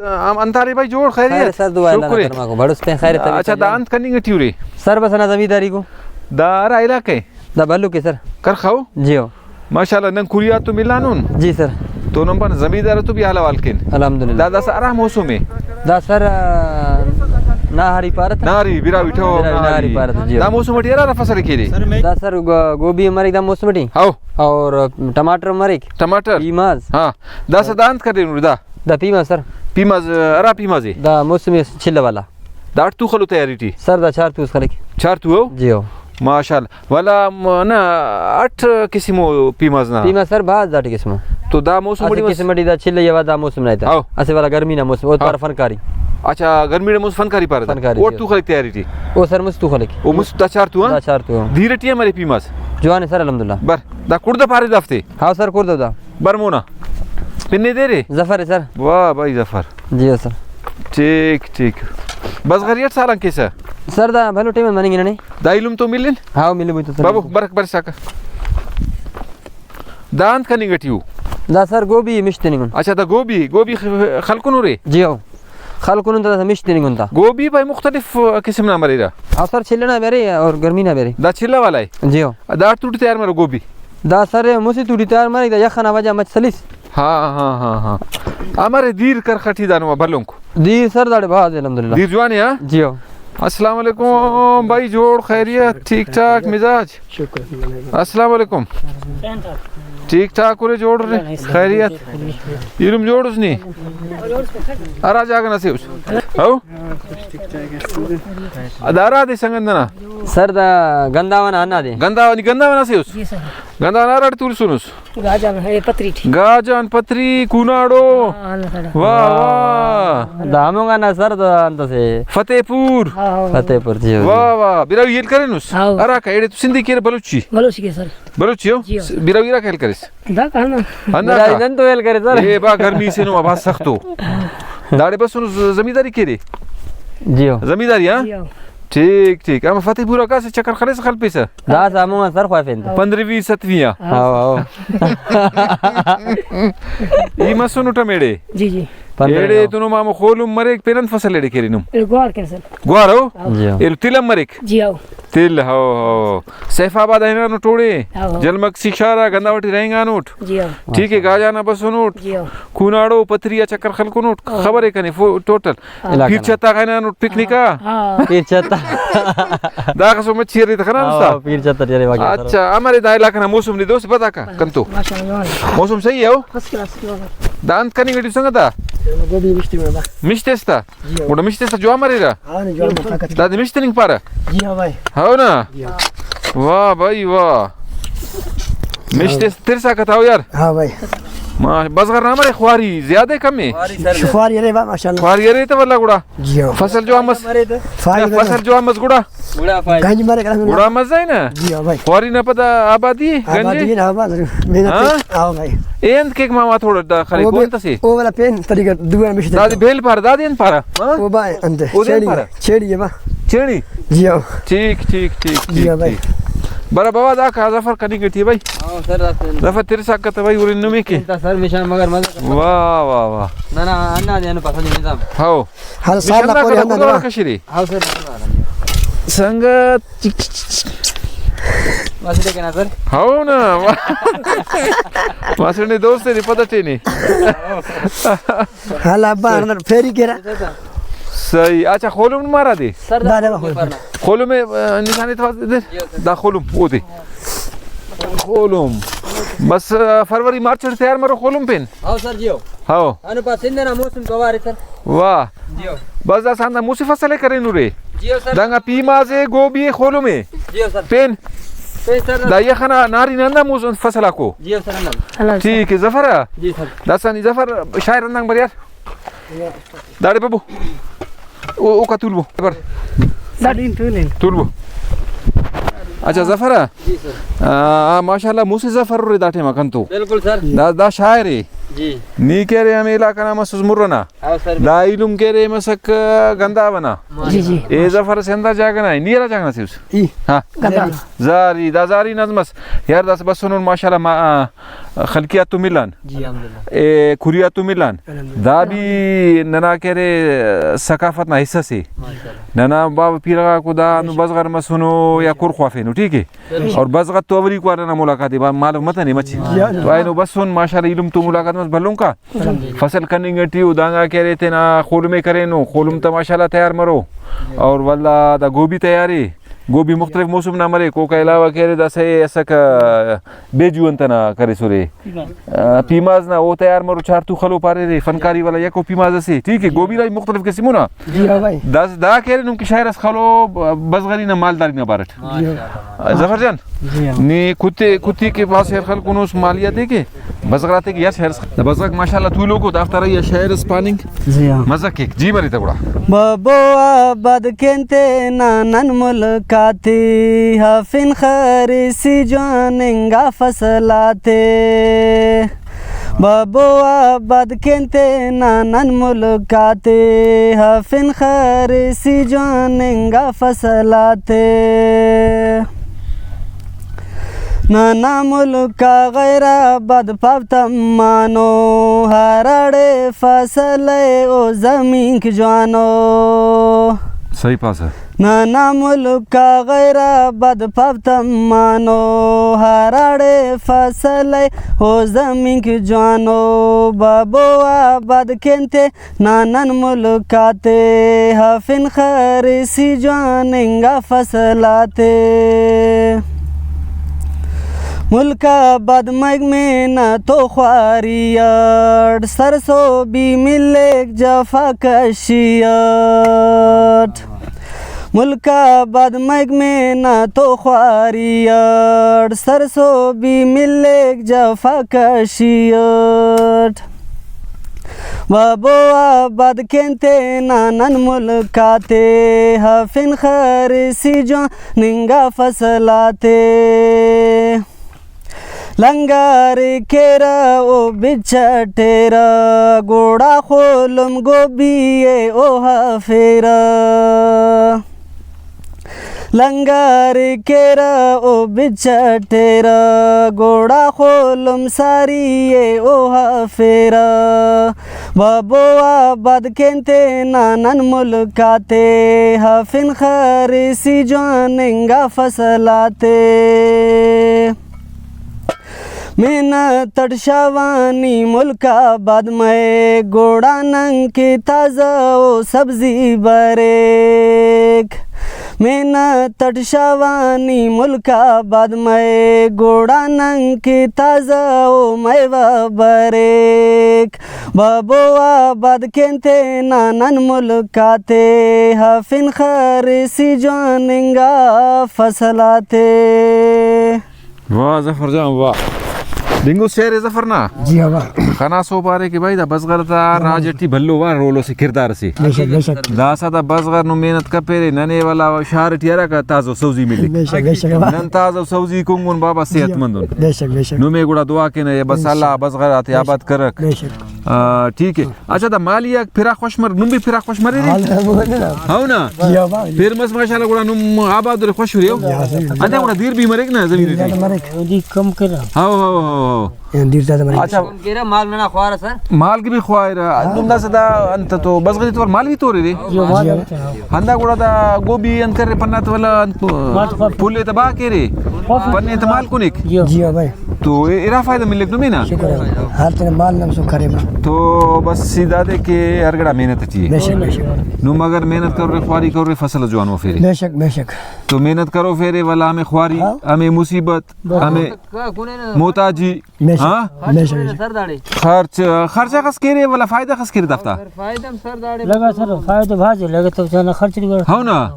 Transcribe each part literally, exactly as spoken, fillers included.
آ، انتارے بھائی، جوڑ، خیریت؟ خیر سر، دعا اللہ شکر۔ کرم کو۔ بھڑوس پین خیر طبیعت اچھا، چلی۔ دا انت کننگ ٹی ارے؟ سر بس انا زمینداری کو۔ دا ہرا علاقہ اے؟ دا بھلو کے سر۔ کرخ او؟ جی ہو۔ ماشاءاللہ، نن کریات تو ملانن۔ جی سر۔ تو نن پان زمیندار تو بھی حال احوال کین۔ الحمدللہ۔ دا داسہ ہرا موسم اے؟ دا سر، آ، نہاری پارت۔ نہاری، براہوئی ٹہو، براہوئی نہاری۔ نہاری پارت، جی۔ دا موسم ٹی ہرا ہرا فصل کیرے؟ دا سر گو-، گوبھی مریک دا موسم ٹی۔ ہاؤ۔ اور ٹماٹر مریک۔ ٹماٹر؟ پیماز۔ ہاں۔ داسہ دا انت کرینر دا؟ دا پیماز سر۔ پیماز، ہرا پیماز اے؟ دا موسم چلہ والا۔ دا اٹ تو خلو تیاری ٹی؟ سر دا چار تو اس خلک۔ چار تو ہو؟ جی ہو۔ ماشاءاللہ۔ والا م-، نہ، اٹ قسم او پیماز نا؟ پیماز سر بھاز داٹی قسم او۔ تو دا موسم اسہ اٹی مس-، قسم اٹی دا چلہ وا دا موسم نا ایتا۔ ہاؤ۔ اسہ والا گرمی نا موسم، او ہاؤ۔ پارہ فنکاری۔ اچھا، گرمی نا موسم فنکاری پارہ تا؟ فنکاری، او جی۔ تو خلک تیاری ٹی؟ او سر مست تو خلک۔ او مست دا چار تو، ہاں؟ دا چار تو، ہاں۔ دیر ٹی ہم ارے پیماز؟ جوان اے سر الحمدللہ۔ بر، دا کڑدہ پارے دافتے؟ ہاؤ سر کڑدہ دا۔ بر مونا۔ پن ءِ دیر ءِ؟ ظفر ءِ سر۔ واہ بھائی ظفر۔ جی ہو سر۔ ٹھیک ٹھیک۔ بزغری اٹ سال آن کیسہ؟ سر دا بھلو ٹائم آن مننگ ننے۔ دا ایلم تو ملن؟ ہاں ملے بوئی تو سر۔ بابو برک برساکہ۔ دا انت کننگ ٹی ءُ؟ دا سر گوبھی مش تننگ ان۔ اچھا دا گوبھی، گوبھی خ-، خلکنورے؟ جی ہو۔ خلکنن تا داسہ مش تننگ ان تا۔ گوبھی بھائی مختلف قسم نا مریرہ۔ ہاں سر، چلہ نا بھی ارے اور گرمی نا بھی ارے۔ دا چلہ والا ءِ؟ جی ہو۔ دا اٹ توٹی تیار مرو گوبھی؟ دا سر مسہ توٹی تیار مریک، دا یخ ئنا وجہ مچ سلیس۔ ہاں ہاں ہاں ہاں۔ امر ءِ دیر کرخ ٹی دانو بھلنک؟ دیر سر داڑے بھاز ءِ الحمدللہ۔ دیر جوان ءِ ہاں؟ جی ہو۔ السلام علیکم بھائی، جوڑ خیریت، ٹھیک ٹھاک مزاج؟ شکر الحمدللہ۔ السلام علیکم۔ ٹھیک ٹھاک ارے، جوڑ ارے، خیریت؟ ایلم جوڑ اس نی؟ ہرا جاگہ نا سے اس؟ ہو؟ دا ہرا دے سنگت ننا؟ سر دا گنداوہ نا ہندا دے۔ گنداوہ، نی گنداوہ نا سے اس؟ جی سر۔ گنداوہ نا ہراڑے تولسنس؟ گاجان، اے پتری ٹی۔ گاجان پتری، کوناڑو۔ ہاں، اللہ تعالیٰ۔ واہ، واہ۔ دا ہمونگا نا سر دا انت سے۔ فتح پور۔ ہاں، ہاں۔ فتح پور، جی، جی۔ واہ، واہ۔ براہوئی ہیل کرینس؟ ہاں۔ ہراکا ایڑے تو سندھی کیرے بلوچی؟ بلوچی کے سر۔ بلوچی ہو؟ جی ہاں۔ براہوئی ہراکا ہیل کریس؟ دا کنا۔ ہندا براہوئی کا؟ نن تو ہیل کرے سر۔ اے با گرمی سے نو بھاز سخت ہو۔ داڑے بس نو ز-، زمینداری کیرے؟ جی ہو۔ زمینداری، ہاں؟ جی ہو۔ ٹھیک، ٹھیک۔ ہم فتح پورا کاسہ چکر خلیسہ خلپیسہ؟ داسہ ہمو آن سر خواہفین تہ۔ پندرہ ویہہ ستویہہ آ۔ ہاں، ہاں۔ ای مسنٹ ہم ایڑے؟ جی، جی۔ پندرہ ایڑے نو۔ تو نم ہمو خولم مریک، پین انت فصل ایڑے کیرے نم؟ ایڑے گوار کیرہ سر۔ گوار ہو؟ ہاں۔ جی ہاں۔ ایلو تل ہم مریک؟ جی ہاں۔ تل، ہو، ہو۔ سیف آباد آ ہنانٹ اوڑے؟ ہاں، ہاں۔ جلمک سیخ شار آ گنداوٹی رہینگانٹ؟ جی ہاں۔ ٹھیک ہے، گاجانا بسنٹ؟ جی ہاں۔ کوناڑو پتری آ چکر خلکنٹ؟ ہاں۔ خبر ہے کنے فو-، ٹوٹل؟ علاقہ پیر نا۔ چھتا غنانٹ پکنک آ؟ ہاں۔ پیر چھتا۔ داخس مچھی ارے تہ خنانس تا؟ ہاں، پیر چھتا ٹی ارے واقعی۔ اچھا، امرے دا علاقہ نا موسم نی دوست پتہ کا کنتو؟ ماشاءاللہ۔ موسم صحیح ہے او؟ فرسٹ کلاس۔ دا انت کننگ ٹی سنگتا؟ گوبھی مشتی میں با۔ مش تس تا؟ جی ہاں۔ گڑا مش تس تا جوان مریرہ؟ ہاں، جوان مریرہ۔ دادے مش تننگ پارہ؟ جی ہاں بھائی۔ ہو نا؟ جی ہاں۔ واہ بھائی واہ۔ مش تس ترسا کتاؤ یار۔ ہاں بھائی۔ ما بزغر نا مرے خواری زیادہ کم ہے؟ خواری ارے با ماشاءاللہ۔ خواری ارے تو واللہ گڑا۔ جی ہاں۔ فصل جوان مس۔ فائدہ فصل جوان مس گڑا۔ گڑا فائدہ۔ گنج مرے گڑا۔ گڑا مزہ ہے نا؟ جی ہاں بھائی۔ خواری نا پدا آبادی ہے، گنج ہے؟ آبادی ہے نا، آباد۔ محنت ہاں؟ ہے۔ ہاں بھائی۔ اے انت کیک ماما تھوڑا دا خلیک وہ کون تسے؟ وہ والا پین طریقہ دوئے مشتے۔ دادے بھیل پارہ، دادے انت پارہ؟ ہاں؟ وہ با انت۔ وہ دے انت چھیڑی پارہ؟ ہے۔ چھیڑی ہے با۔ چھیڑی؟ جی ہاں۔ ٹھیک، ٹھیک، ٹھیک، جی ٹھیک، ہاں بھائی۔ ٹھیک۔ برا بابا دا کا ظفر کننگ ٹی بھائی؟ ہاں سر، ظفر۔ ظفر ترسا کتہ بھائی، اور نمے کے؟ انت سر مشان مگر مزہ۔ واہ، واہ، واہ۔ نہ، نہ، انا دے انو پسند نظام۔ ہاؤ۔ ہر سال نشان نا پورے نہ ہم کرو، نہ۔ کشرے۔ ہاؤ سر، سر۔ سنگت۔ مسئلے کنا سر۔ ہاؤ نا۔ مسئلے دوست نے پتہ ٹینے۔ ہاں، لبا، اندر پھیری کرا۔ صحیح۔ اچھا، خولم مارا دے؟ سر، دا دا خولم۔ خولم، آ، نشانی تو دے۔ دا خولم، او دے۔ خولم۔ بس، آ، فروری مارچ اٹ تیار مرو خولم پین؟ ہاؤ سر، جی ہو۔ ہاؤ۔ انو پاس سندھ نا موسم تو وارے سر۔ واہ۔ جی ہو۔ بس دا ساندا موسم فصل ءِ کرینورے۔ جی ہو سر۔ دانگا پیماز ءِ، گوبھی ءِ، خولم ءِ۔ جی ہو سر۔ پین۔ پین سر۔ دا یخ ئنا نارینہ ہندا موسم فصل آکو۔ جی ہو سر، ہندا۔ ٹھیک ہے، ظفر۔ جی سر۔ داسہ نی ظفر شاعر ہندانگ بر یار۔ داڑے ببو۔ او، اوکا تولبو۔ بر۔ داڑے تولن۔ تولبو۔ اچھا، ظفر آ؟ جی سر۔ آ، ماشاءاللہ، موسم ظفر ارے دا ٹائم آ کنتو۔ بالکل سر۔ دا، دا شاعر ءِ۔ جی۔ نی کہ ارے ہمے علاقہ نا مسس مر ئنا۔ ہاں سر۔ دا ایلم کہ ارے مسک گنداو ئنا۔ جی، جی۔ اے ظفر اسہ ہندا جاگہ نا اے، نی ہرا جاگہ نا سے اس؟ ای۔ ہاں۔ گنداو۔ زاری، دا زاری نظم اس۔ یار داسہ بسنن ماشاءاللہ ما-، خلقیات تو ملان۔ جی، الحمدللہ۔ اے کھریات تو ملان۔ الحمدللہ۔ دا بھی ننا کہ ارے ثقافت نا حصہ سے۔ ماشاءاللہ۔ ننا بابا پیرغاکو دا ہندن بزغر مسنو یا کھر خوافینو، ٹھیک ہے؟ اور بزغت تو اولیکو آ ننا ملاقات ءِ، با-، معلوم متنے مچہ۔ جی ہاں۔ تو اینو بسن ماشاءاللہ ایلم تو ملاقات مس بھلن کا۔ فصل کننگ ٹی او دانگا کہ ارے تینا خولم ءِ کرینو، خولم تا ماشاءاللہ تیار مرو۔ اور ولدا دا گوبی تیار ءِ، گوبی مختلف موسم نا مریک، اوکا علاوہ کہ ارے داسہ اسکہ بیجو انت ئنا کریسرے۔ آ، پیماز نا او تیار مرو، چار تو خلو پاریرے، فنکاری والا یکو پیماز اسے، ٹھیک ہے، گوبی نا مختلف قسم نا۔ جی ہاں بھائی۔ دا، دا کہ ارے نم کہ شاعر اس خلو ب-، بزغری نا مالداری نا بارٹ۔ جی ہاں۔ آ، ظفر جان، جی ہاں۔ نی کتے، کتی کہ پاس شعر خلکنس مالیاتے کہ بزغراتے کہ یار شعر اس۔ دا بزغک ماشاءاللہ تولوکو دافتا رہی آ شعر اس پاننگ۔ جی ہاں۔ مزہ کیک، جی مری تا گڑا۔ بابو آباد کین تینا نن ملک آتے، ہفن خریسی جوان انگا فصل آتے۔ بابو آباد کین تینا نن ملک آتے، ہفن خریسی جوان انگا فصل آتے۔ ننا ملک آ غیر آباد پاو تمانو، ہراڑے فصل ءِ او زمینک جوانو۔ صحیح پاسہ۔ ننا ملک آ غیر آباد پاو تمانو، ہراڑے فصل ءِ او زمینک جوانو۔ بابو آباد کین تے نا نن ملک آتے، ہفن خریسی جوان انگا فصل آتے۔ ملک آباد مریک محنت و خواری اٹ، سرسہبی ملیک جفا کشی اٹ۔ ملک آباد مریک محنت و خواری اٹ، سرسہبی ملیک جفا کشی اٹ۔ بابو آباد کین تینا نن ملک آتے، ہفن خریسی جوان انگا فصل آتے۔ لنگار کیرہ او بچٹیرہ، گڑا خولم گوبی ءِ او ہفیرہ۔ لنگار کیرہ او بچٹیرہ، گڑا خولم ساری ءِ او ہفیرہ۔ بابو آباد کین تینا نن ملک آتے، ہفن خریسی جوان انگا فصل آتے۔ محنت اٹ شوانی ملک آباد مریک، گڑا نن کہ تازہ و سبزی بریک۔ محنت اٹ شوانی ملک آباد مریک، گڑا نن کہ تازہ و میوہ بریک۔ بابو آباد کین تینا نن ملک آتے، ہفن خریسی جوان انگا فصل آتے۔ واہ ظفر جان واہ۔ بنگو شعر ظفر نا۔ جی ہاں واہ۔ خناسو پارے کہ بھائی دا بزغر تا راج ٹی بھلو واہ رول اسے، کردار اسے۔ بے شک، بے شک۔ داسہ دا بزغر نو محنت کپیرے، ننے والا شار ٹی ہرا کا تازہ سوزی ملک۔ بے شک، بے شک۔ نن تازہ سوزی کنگن بابا صحت مند ان۔ بے شک، بے شک۔ نمے گڑا دعا کینہ یا بس اللہ بزغر آتے آباد کرک۔ بے شک۔ آ، ٹھیک ہے۔ اچھا، دا مالی آک پھراک خوش مر، نم بھی پھراک خوش مریرے؟ حال ہے وہ نا۔ ہاؤ نا؟ جی ہاؤ بھائی۔ پھر مس ماشاءاللہ گڑا نم آباد اور خوش ہو رہے ہو؟ یا صحیح۔ انت گڑا دیر بھی مریک نا زمین ٹی؟ مریک۔ دی کم کرا۔ ہاؤ، ہاؤ، ہاؤ، ہاؤ۔ یا دیر زیادہ مریک۔ اچھا۔ کم کرا، مال ننا خوار سر۔ مال کی بھی خوار۔ ہاں۔ نم دا سدا انت تو بزغری تو مال بھی تو رہے۔ جی ہاؤ، مال جی ہاؤ۔ بھی تو۔ ہندا گڑا دا گوبی انت کرے پنا تو ولا انت پھل تباہ کرے۔ پنے تمال کنک۔ جی ہاؤ۔ جی ہاؤ بھائی۔ تو ارا فائدہ ملک نمے نا؟ شکر ہے۔ ہر تینا مال نم سو کرے ما۔ تو بس سیدھا دے کہ ہر گڑا محنت اٹی ہے۔ بے شک، بے شک۔ نم اگر محنت کرورے، خواری کرورے، فصل جوان و فیرے۔ بے شک، بے شک۔ تو محنت کرو فیرے، ولا ہمیں خواری، ہاں۔ ہمیں مصیبت، ہاں۔ ہمیں محتاجی، بے شک، ہاں؟ بے شک، بے شک۔ خرچ، خرچہ خس کرے، ولا فائدہ خس کرے دافتا؟ لگا سر، فائدہ بھاز ہے، لگے تو چانا خرچ نہیں کرو۔ ہاؤ نا؟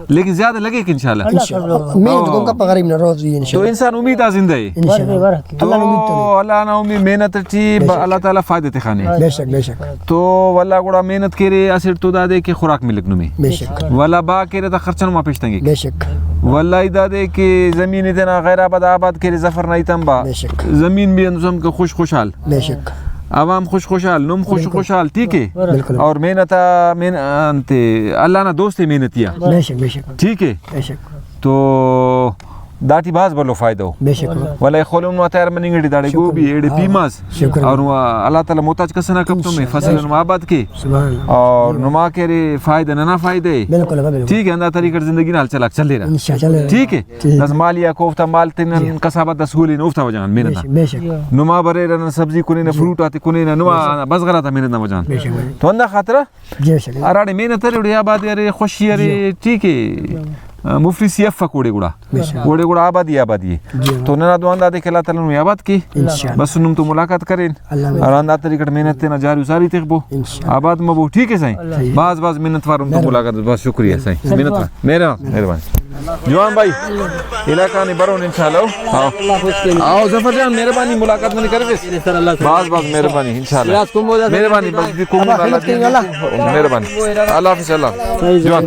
لیکن زیادہ لگے کہ انشاءاللہ۔ اللہ کر لو۔ محنت کو کا غریب نہ روز بھی تو انشاءاللہ۔ انسان امید آ زندہ ہے۔ انشاءاللہ۔ ورک، ورک۔ تو اللہ نا امید تو۔ اللہ نا امید محنت ٹی بے شک۔ اللہ تعالیٰ فائدہ تخانے۔ بے شک، بے شک۔ تو اللہ گڑا محنت کرے، اسٹ تو دادے کہ خوراک ملک نمے۔ بے شک۔ ولا با کرے تا خرچہ نما پیش تنگے۔ بے شک۔ ولا ای دادے کہ زمین تینا غیر آباد آباد کرے ظفر نا ایتم با۔ بے شک۔ زمین بھی اندسم کہ خوش خوشحال۔ بے شک۔ عوام خوش خوشحال، نم خوش بالکل۔ خوشحال، ٹھیک ہے؟ بالکل۔ اور محنت آ، محن-، انتے اللہ نا دوست ہے محنتی آ۔ بے شک، بے شک۔ ٹھیک ہے؟ بے شک۔ تو داٹی بھاز بھلو فائدہ ہو۔ بے شک۔ ولے خولم نما تیار مننگ اٹی داڑے شکر۔ گوبھی، ایڑے ہاں۔ پیماز۔ شکر۔ اور نما اللہ تعالی محتاج کسے نا کپتو مے، انشاءاللہ۔ فصل نما آباد کے۔ سبحان اللہ۔ اور نما کہ ارے فائدہ ننا فائدہ ہے۔ بالکل، بالکل۔ ٹھیک ہے، ہندا طریقہ زندگی نا ہلچلاک چلے رہا۔ انشاءاللہ۔ ٹھیک ہے؟ ٹھیک۔ بس مالی آ کوفتا مال تینا جی۔ کسابت اس گولین اوفتا وجہ غان محنت بے آ۔ شک، بے شک۔ نما بریرہ نن سبزی کنینہ، جی۔ فروٹ آتے کنینہ، نما بے شک۔ بزغر آتا محنت نا وجہ غان۔ بے شک، بے شک۔ تو ہندا خاطرہ جی، بے شک۔ ہراڑے محنت ارے، اوڑے آبادی ارے، خوشی ارے، جی۔ ٹھیک ہے۔ جی۔ مفلسی افک اوڑے گڑا۔ بے شک۔ اوڑے گڑا آبادی آبادی ہے۔ جی۔ تو ننا دعا ہندادے کہ اللہ تعالی نمے آباد کے۔ انشاءاللہ۔ بس نم تو ملاقات کرین۔ اللہ اور ہندا طریقہ اٹ محنت تینا جاری و ساری تخبو۔ انشاءاللہ۔ آباد مبو، ٹھیک ہے سائیں؟ اللہ۔ بھاز بھاز منت وار نم تو ملاقات، بس شکریہ سائیں۔ منت وار۔ مہربانی، مہربانی۔ جوان بھائی، علاقہ نے برون انشاءاللہ۔ ہاں۔ آؤ ظفر جان، مہربانی، ملاقات ننے کریفس۔ بھاز بھاز مہربانی، انشاءاللہ۔ مہربانی، بس دی کو مہربانی۔ اللہ حافظ، اللہ حافظ۔ جوان۔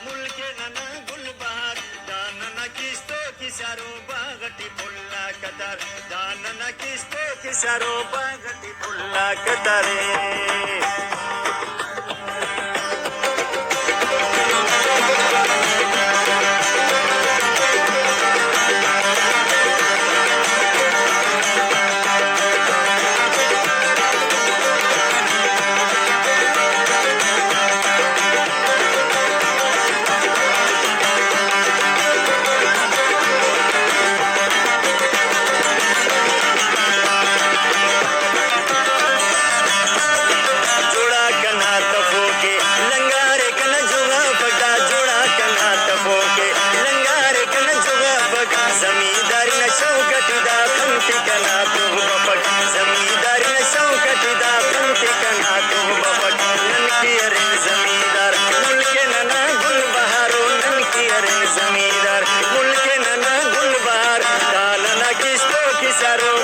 ملک ننا گل بہار، دا ننا کیستو کسارو باغ ٹی پھل آ قطار، دا ننا کیستو کسارو باغ ٹی پھل آ قطار۔ جوڑا کنا تفوکے لنگارے کنا جوڑا پٹا، جوڑا کنا تفوکے لنگارے کنا جوڑا پٹا۔ زمینداری نا شوق اٹی دا خن تے کنا تو بفک، زمینداری نا شوق اٹی دا خن تے کنا تو بفک۔ نن کہ ارین زمیندار، ملک ننا گل بہارو، نن کہ ارین زمیندار، ملک ننا گل بہار، دا ننا کیستو کسارو